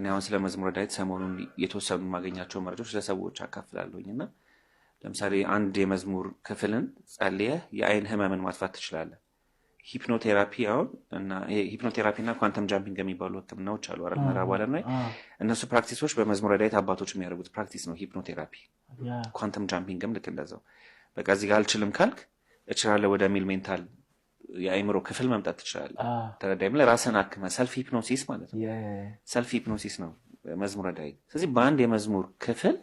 እኔ አሁን ስለ መዝሙረ ዳዊት ሰሞኑን የተወሰኑ የማገኛቸው መረጃዎች ለሰዎች አካፍላለሁኝ። እና ለምሳሌ አንድ የመዝሙር ክፍልን ጸልየህ የአይን ህመምን ማጥፋት ትችላለህ። Hypnotherapy አሁን እና ይሄ hypnotherapy እና quantum jumping የሚባሉ ህክምናዎች አሉ አይደል? ምዕራቡ ዓለም ላይ እነሱ practice ኦች በመዝሙረ ዳዊት አባቶች የሚያደርጉት practice ነው። Hypnotherapy፣ quantum jumping ም ልክ እንደዛው። በቃ እዚህ ጋር አልችልም ካልክ እችላለሁ ወደሚል mental የአእምሮ ክፍል መምጣት ትችላለህ። ተረዳኝ? ራስን አክመህ self hypnosis ማለት ነው። Self hypnosis ነው መዝሙረ ዳዊት። ስለዚህ በአንድ የመዝሙር ክፍል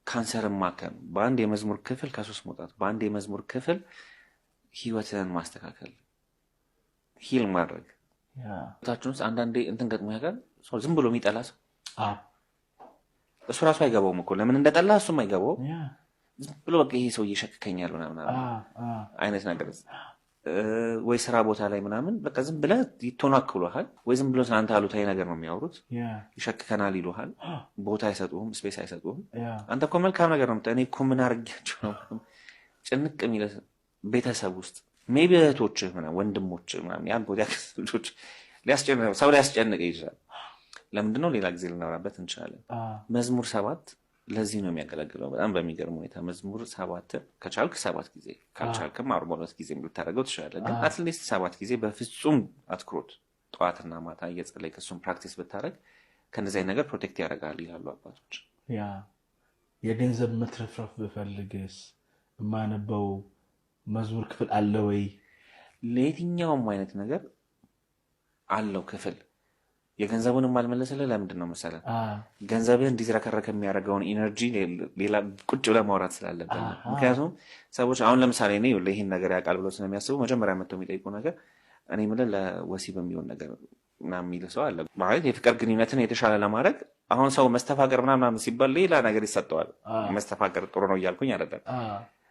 ካንሰርን ማከም፣ በአንድ የመዝሙር ክፍል ከሱስ መውጣት፣ በአንድ የመዝሙር ክፍል ህይወትህን ማስተካከል፣ heal ማድረግ። ህይወታችን ውስጥ አንዳንዴ እንትን ገጥሞ ያውቃል? ሰው ዝም ብሎ የሚጠላ ሰው፣ እሱ ራሱ አይገባውም እኮ ለምን እንደጠላ፣ እሱም አይገባውም። ዝም ብሎ በቃ ይሄ ሰው እየሸክከኛል ምናምን አይነት ነገር፣ ወይ ስራ ቦታ ላይ ምናምን በቃ ዝም ብለህ ይተናክሉሃል፣ ወይ ዝም ብሎ ስለአንተ አሉታዊ ነገር ነው የሚያወሩት፣ ይሸክከናል ይሉሃል፣ ቦታ አይሰጡህም፣ space አይሰጡህም። አንተ እኮ መልካም ነገር ነው፣ እኔ እኮ ምን አድርጊያቸው ነው ጭንቅ የሚልህ። ቤተሰብ ውስጥ maybe እህቶችህ ምናምን፣ ወንድሞችህ ምናምን፣ የአጎት የአክስት ልጆች ሰው ሊያስጨንቅ ይችላል። ለምንድን ነው ሌላ ጊዜ ልናወራበት እንችላለን። መዝሙር 7 ለዚህ ነው የሚያገለግለው። በጣም በሚገርም ሁኔታ መዝሙር 7ን ከቻልክ 7 ጊዜ፣ ካልቻልክም 42 ጊዜ ልታደርገው ትችላለህ። ግን at least 7 ጊዜ በፍጹም አትኩሮት ጠዋትና ማታ እየጸለይክ እሱን practice ብታደርግ ከእነዚህ አይነት ነገር protect ያደርጋል ይላሉ አባቶች። Yeah፣ የገንዘብ መትረፍረፍ ብፈልግስ የማነበው መዝሙር ክፍል አለ ወይ? ለየትኛውም አይነት ነገር አለው ክፍል። የገንዘቡንም አልመለስልህ ለምንድን ነው መሰለህ? ገንዘብህ እንዲዝረከረክ የሚያደርገውን energy ሌላ ቁጭ ብለህ ማውራት ስላለብን ነው። ምክንያቱም ሰዎች አሁን ለምሳሌ እኔ ይህን ነገር ያውቃል ብለው ስለሚያስቡ መጀመሪያ መጥተው የሚጠይቁ ነገር እኔ የምልህ ለወሲብ የሚሆን ነገር ምናምን የሚል ሰው አለ። ማለት የፍቅር ግንኙነትን የተሻለ ለማድረግ አሁን ሰው መስተፋቅር ምናምን ሲባል ሌላ ነገር ይሰጠዋል። መስተፋቅር ጥሩ ነው እያልኩኝ አይደለም።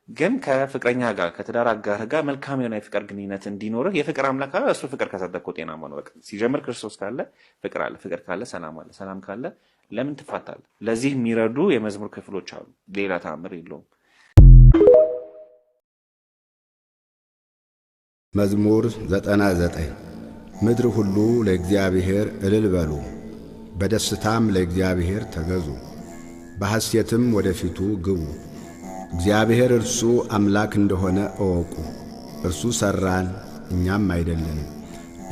ግን ከፍቅረኛ ጋር፣ ከትዳር አጋርህ ጋር መልካም የሆነ የፍቅር ግንኙነት እንዲኖርህ የፍቅር አምላክ ካለ፣ እሱ ፍቅር ከሰጠህ እኮ ጤናማ ነው። በቃ ሲጀምር ክርስቶስ ካለ ፍቅር አለ፣ ፍቅር ካለ ሰላም አለ፣ ሰላም ካለ ለምን ትፋታለህ? ለዚህ የሚረዱ የመዝሙር ክፍሎች አሉ። ሌላ ተአምር የለውም። መዝሙር 99። ምድር ሁሉ ለእግዚአብሔር እልል በሉ፣ በደስታም ለእግዚአብሔር ተገዙ፣ በሐሴትም ወደ ፊቱ ግቡ። እግዚአብሔር እርሱ አምላክ እንደሆነ እወቁ። እርሱ ሠራን፣ እኛም አይደለንም።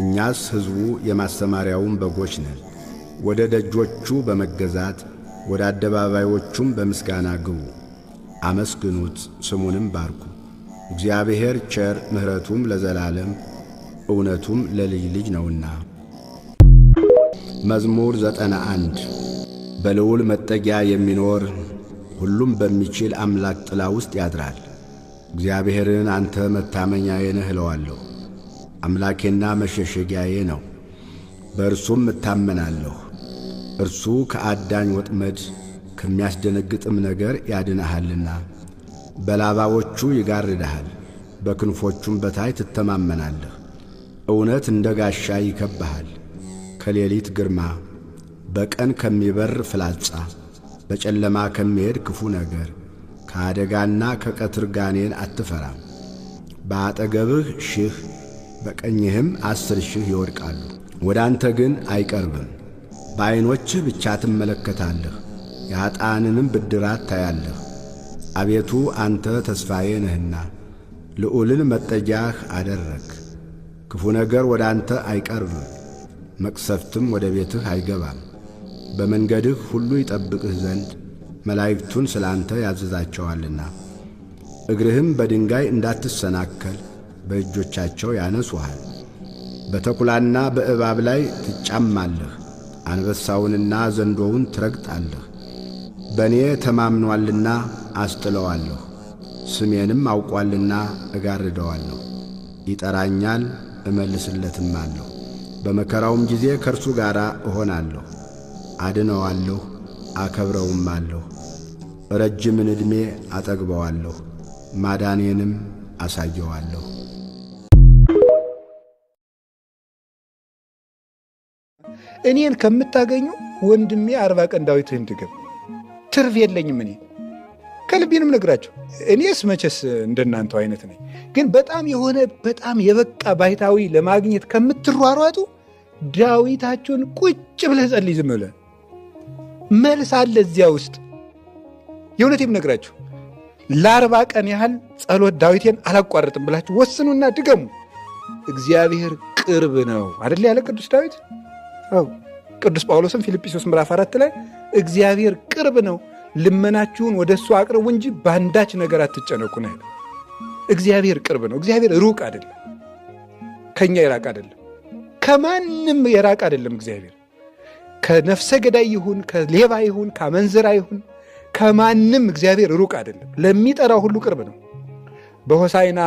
እኛስ ሕዝቡ የማሰማሪያውን በጎች ነን። ወደ ደጆቹ በመገዛት ወደ አደባባዮቹም በምስጋና ግቡ። አመስግኑት፣ ስሙንም ባርኩ። እግዚአብሔር ቸር፣ ምሕረቱም ለዘላለም እውነቱም ለልጅ ልጅ ነውና። መዝሙር 91። በልዑል መጠጊያ የሚኖር ሁሉም በሚችል አምላክ ጥላ ውስጥ ያድራል። እግዚአብሔርን አንተ መታመኛዬ ነህ እለዋለሁ። አምላኬና መሸሸጊያዬ ነው፣ በእርሱም እታመናለሁ። እርሱ ከአዳኝ ወጥመድ ከሚያስደነግጥም ነገር ያድንሃልና። በላባዎቹ ይጋርድሃል፣ በክንፎቹም በታይ ትተማመናለህ። እውነት እንደ ጋሻ ይከብሃል። ከሌሊት ግርማ፣ በቀን ከሚበር ፍላጻ፣ በጨለማ ከሚሄድ ክፉ ነገር፣ ከአደጋና ከቀትር ጋኔን አትፈራም። በአጠገብህ 1000 በቀኝህም 10,000 ይወድቃሉ፣ ወደ አንተ ግን አይቀርብም። በዐይኖችህ ብቻ ትመለከታለህ፣ የኀጥኣንንም ብድራት ታያለህ። አቤቱ አንተ ተስፋዬ ነህና ልዑልን መጠጊያህ አደረግህ። ክፉ ነገር ወደ አንተ አይቀርብም፣ መቅሰፍትም ወደ ቤትህ አይገባም። በመንገድህ ሁሉ ይጠብቅህ ዘንድ መላእክቱን ስለ አንተ ያዝዛቸዋልና። እግርህም በድንጋይ እንዳትሰናከል በእጆቻቸው ያነሱሃል። በተኩላና በእባብ ላይ ትጫማለህ፣ አንበሳውንና ዘንዶውን ትረግጣለህ። በእኔ ተማምኗልና አስጥለዋለሁ፣ ስሜንም አውቋልና እጋርደዋለሁ። ይጠራኛል እመልስለትማለሁ። በመከራውም ጊዜ ከእርሱ ጋር እሆናለሁ፣ አድነዋለሁ፣ አከብረውማለሁ። ረጅምን ዕድሜ አጠግበዋለሁ፣ ማዳኔንም አሳየዋለሁ። እኔን ከምታገኙ ወንድሜ 40 ቀን ዳዊትህን ድገም። ትርፍ የለኝም እኔ ከልቤንም ነግራቸው። እኔስ መቼስ እንደናንተው አይነት ነኝ። ግን በጣም የሆነ በጣም የበቃ ባይታዊ ለማግኘት ከምትሯሯጡ ዳዊታችሁን ቁጭ ብለህ ጸልይ። ዝም ብለህ መልስ አለ እዚያ ውስጥ። የእውነቴን የምነግራችሁ ለ40 ቀን ያህል ጸሎት ዳዊቴን አላቋርጥም ብላችሁ ወስኑና ድገሙ። እግዚአብሔር ቅርብ ነው አይደል ያለ ቅዱስ ዳዊት? አዎ። ቅዱስ ጳውሎስም ፊልጵስዩስ ምዕራፍ 4 ላይ እግዚአብሔር ቅርብ ነው፣ ልመናችሁን ወደ እሱ አቅርቡ እንጂ በአንዳች ነገር አትጨነቁ ነው ያለው። እግዚአብሔር ቅርብ ነው። እግዚአብሔር ሩቅ አይደለም፣ ከኛ የራቅ አይደለም፣ ከማንም የራቅ አይደለም። እግዚአብሔር ከነፍሰ ገዳይ ይሁን ከሌባ ይሁን ከአመንዝራ ይሁን ከማንም እግዚአብሔር ሩቅ አይደለም። ለሚጠራው ሁሉ ቅርብ ነው። በሆሳዕና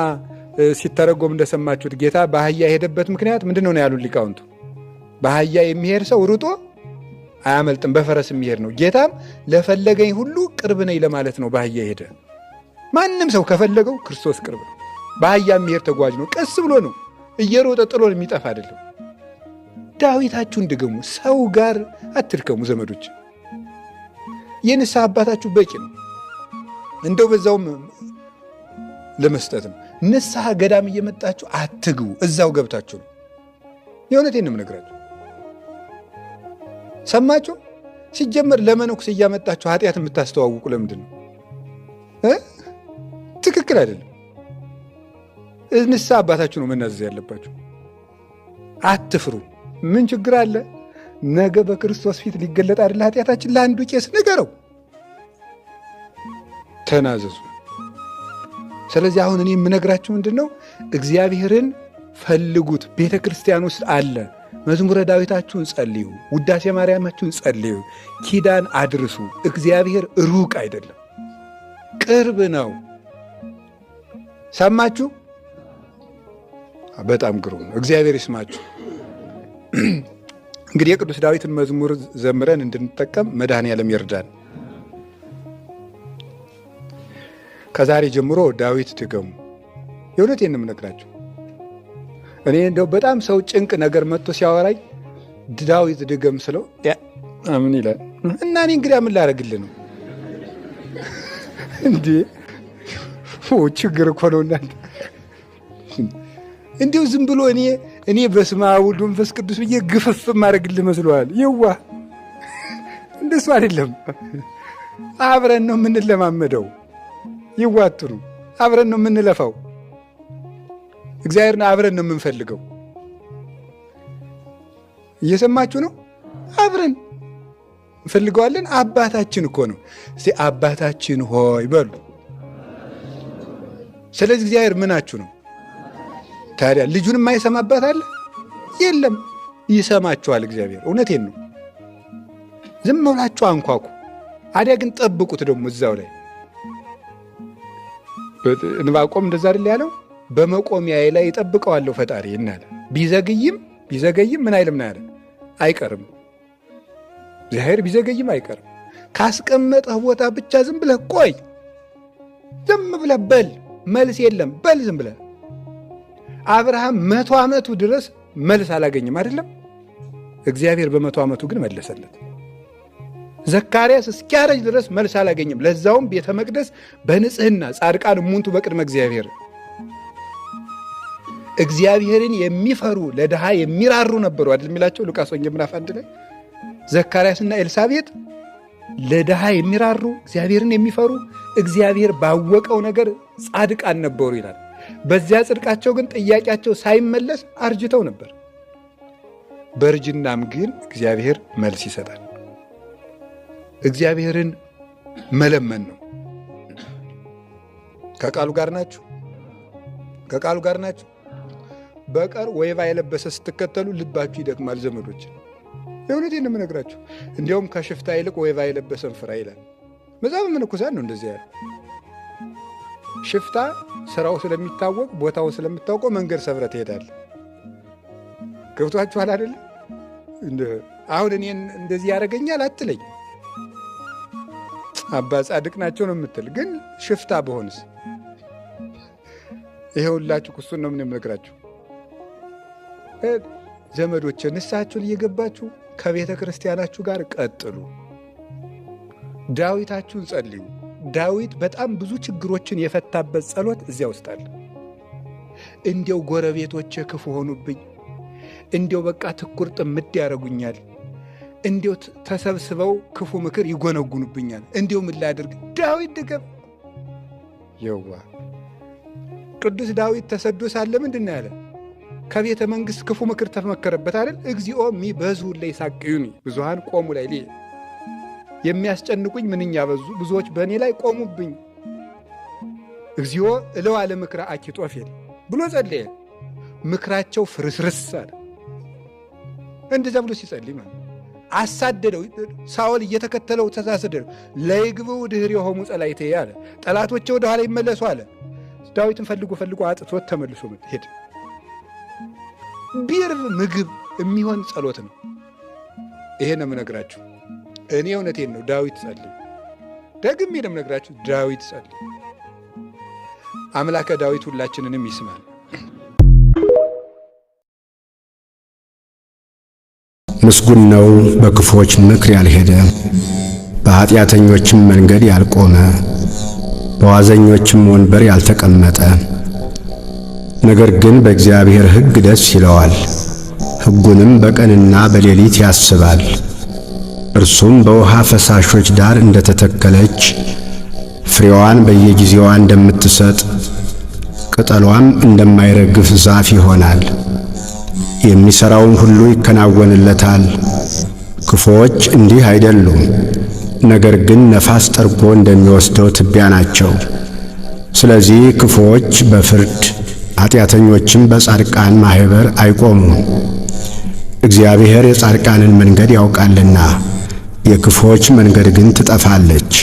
ሲተረጎም እንደሰማችሁት ጌታ በአህያ የሄደበት ምክንያት ምንድን ነው ያሉት ሊቃውንቱ? በአህያ የሚሄድ ሰው ሩጦ አያመልጥም፣ በፈረስ የሚሄድ ነው። ጌታም ለፈለገኝ ሁሉ ቅርብ ነኝ ለማለት ነው በአህያ ሄደ። ማንም ሰው ከፈለገው ክርስቶስ ቅርብ ነው። በአህያ የሚሄድ ተጓዥ ነው። ቀስ ብሎ ነው፣ እየሮጠ ጥሎ የሚጠፋ አይደለም። ዳዊታችሁን ድገሙ። ሰው ጋር አትድከሙ ዘመዶች። የንስሐ አባታችሁ በቂ ነው። እንደው በዛውም ለመስጠት ነው። ንስሐ ገዳም እየመጣችሁ አትግቡ፣ እዛው ገብታችሁ ነው። የእውነቴን ነው የምነግራችሁ። ሰማችሁ? ሲጀመር ለመነኩሴ እያመጣችሁ ኃጢአት የምታስተዋውቁ ለምንድን ነው? ትክክል አይደለም። ንስሐ አባታችሁ ነው መናዘዝ ያለባችሁ። አትፍሩ። ምን ችግር አለ? ነገ በክርስቶስ ፊት ሊገለጥ አይደለ ኃጢአታችን? ለአንዱ ቄስ ንገረው፣ ተናዘዙ። ስለዚህ አሁን እኔ የምነግራችሁ ምንድን ነው? እግዚአብሔርን ፈልጉት። ቤተ ክርስቲያን ውስጥ አለ። መዝሙረ ዳዊታችሁን ጸልዩ፣ ውዳሴ ማርያማችሁን ጸልዩ፣ ኪዳን አድርሱ። እግዚአብሔር ሩቅ አይደለም፣ ቅርብ ነው። ሰማችሁ? በጣም ግሩም ነው። እግዚአብሔር ይስማችሁ። እንግዲህ የቅዱስ ዳዊትን መዝሙር ዘምረን እንድንጠቀም መድኃኔዓለም ይርዳን። ከዛሬ ጀምሮ ዳዊት ድገሙ። የእውነቴን ነው የምነግራችሁ። እኔ እንደው በጣም ሰው ጭንቅ ነገር መጥቶ ሲያወራኝ ዳዊት ድገም ስለው ምን ይላል? እና እኔ እንግዲህ ምን ላደርግልህ ነው እንዴ? ችግር እኮ ነው እናንተ። እንዲሁ ዝም ብሎ እኔ በስመ አብ ወወልድ ወመንፈስ ቅዱስ ብዬ ግፍፍ ማድረግልህ መስሎሃል? የዋህ እንደሱ አይደለም። አብረን ነው የምንለማመደው። ይዋጥሩ አብረን ነው የምንለፋው። እግዚአብሔርን አብረን ነው የምንፈልገው። እየሰማችሁ ነው? አብረን እንፈልገዋለን። አባታችን እኮ ነው። እስቲ አባታችን ሆይ በሉ። ስለዚህ እግዚአብሔር ምናችሁ ነው ታዲያ? ልጁን የማይሰማባት አለ? የለም። ይሰማችኋል እግዚአብሔር። እውነቴን ነው። ዝም ብላችሁ አንኳኩ። አዲያ ግን ጠብቁት ደግሞ እዛው ላይ ዕንባቆም እንደዛ አይደል ያለው? በመቆሚያዬ ላይ እጠብቀዋለሁ ፈጣሪ እናለ። ቢዘገይም ቢዘገይም ምን አይልም ነው ያለ፣ አይቀርም። እግዚአብሔር ቢዘገይም አይቀርም። ካስቀመጠህ ቦታ ብቻ ዝም ብለህ ቆይ፣ ዝም ብለህ በል፣ መልስ የለም በል፣ ዝም ብለህ። አብርሃም 100 ዓመቱ ድረስ መልስ አላገኝም አይደለም? እግዚአብሔር በ100 ዓመቱ ግን መለሰለት። ዘካርያስ እስኪያረጅ ድረስ መልስ አላገኘም። ለዛውም ቤተ መቅደስ በንጽህና ጻድቃን እሙንቱ በቅድመ እግዚአብሔር፣ እግዚአብሔርን የሚፈሩ ለድሃ የሚራሩ ነበሩ አይደል የሚላቸው ሉቃስ ወንጌል ምዕራፍ 1 ላይ። ዘካርያስና ኤልሳቤጥ ለድሃ የሚራሩ እግዚአብሔርን የሚፈሩ እግዚአብሔር ባወቀው ነገር ጻድቃን ነበሩ ይላል። በዚያ ጽድቃቸው ግን ጥያቄያቸው ሳይመለስ አርጅተው ነበር። በእርጅናም ግን እግዚአብሔር መልስ ይሰጣል። እግዚአብሔርን መለመን ነው። ከቃሉ ጋር ናችሁ? ከቃሉ ጋር ናችሁ? በቀር ወይባ የለበሰ ስትከተሉ ልባችሁ ይደክማል ዘመዶች። የእውነቴን ነው የምነግራችሁ። እንዲያውም ከሽፍታ ይልቅ ወይባ የለበሰን ፍራ ይላል መጽሐፈ መነኮሳት ነው እንደዚህ ያለ። ሽፍታ ስራው ስለሚታወቅ ቦታውን ስለምታውቀው መንገድ ሰብረ ትሄዳለህ። ገብቷችኋል አይደለ? አሁን እኔን እንደዚህ ያደርገኛል አትለኝ። አባ ጻድቅ ናቸው ነው የምትል። ግን ሽፍታ በሆንስ? ይሄውላችሁ እሱን ነው የምነግራችሁ ዘመዶቼ። ንስሐችሁን እየገባችሁ ከቤተ ክርስቲያናችሁ ጋር ቀጥሉ። ዳዊታችሁን ጸልዩ። ዳዊት በጣም ብዙ ችግሮችን የፈታበት ጸሎት እዚያ ውስጥ አለ። እንዲያው ጎረቤቶቼ ክፉ ሆኑብኝ፣ እንዲያው በቃ ትኩር ጥምድ ያደርጉኛል፣ እንዲው ተሰብስበው ክፉ ምክር ይጎነጉኑብኛል፣ እንዲው ምን ላድርግ? ዳዊት ድገም። የዋ ቅዱስ ዳዊት ተሰዶ ሳለ ምንድን ነው ያለ? ከቤተ መንግሥት ክፉ ምክር ተመከረበት አይደል? እግዚኦ ሚበዙ ለይሳቅዩኒ ብዙሃን ቆሙ ላይ የሚያስጨንቁኝ ምንኛ በዙ፣ ብዙዎች በእኔ ላይ ቆሙብኝ። እግዚኦ እለዋ ለምክረ አኪጦፌል ብሎ ጸለየ። ምክራቸው ፍርስርስ አለ። እንደዚያ ብሎ ሲጸልይ ማለት አሳደደው። ሳኦል እየተከተለው ተሳሰደደው። ለይግብኡ ድኅሬሆሙ ጸላእትየ አለ። ጠላቶቼ ወደ ኋላ ይመለሱ አለ። ዳዊትን ፈልጎ ፈልጎ አጥቶት ተመልሶ ሄደ። ቢርብ ምግብ የሚሆን ጸሎት ነው። ይሄ ነው የምነግራችሁ። እኔ እውነቴን ነው። ዳዊት ጸልይ። ደግሜ ነው የምነግራችሁ። ዳዊት ጸልይ። አምላከ ዳዊት ሁላችንንም ይስማል። ምስጉን ነው በክፉዎች ምክር ያልሄደ፣ በኀጢአተኞችም መንገድ ያልቆመ፣ በዋዘኞችም ወንበር ያልተቀመጠ። ነገር ግን በእግዚአብሔር ሕግ ደስ ይለዋል፣ ሕጉንም በቀንና በሌሊት ያስባል። እርሱም በውሃ ፈሳሾች ዳር እንደተተከለች ፍሬዋን በየጊዜዋ እንደምትሰጥ ቅጠሏም እንደማይረግፍ ዛፍ ይሆናል። የሚሠራውም ሁሉ ይከናወንለታል። ክፉዎች እንዲህ አይደሉም፣ ነገር ግን ነፋስ ጠርጎ እንደሚወስደው ትቢያ ናቸው። ስለዚህ ክፉዎች በፍርድ ኀጢአተኞችም በጻድቃን ማኅበር አይቆሙም። እግዚአብሔር የጻድቃንን መንገድ ያውቃልና የክፉዎች መንገድ ግን ትጠፋለች።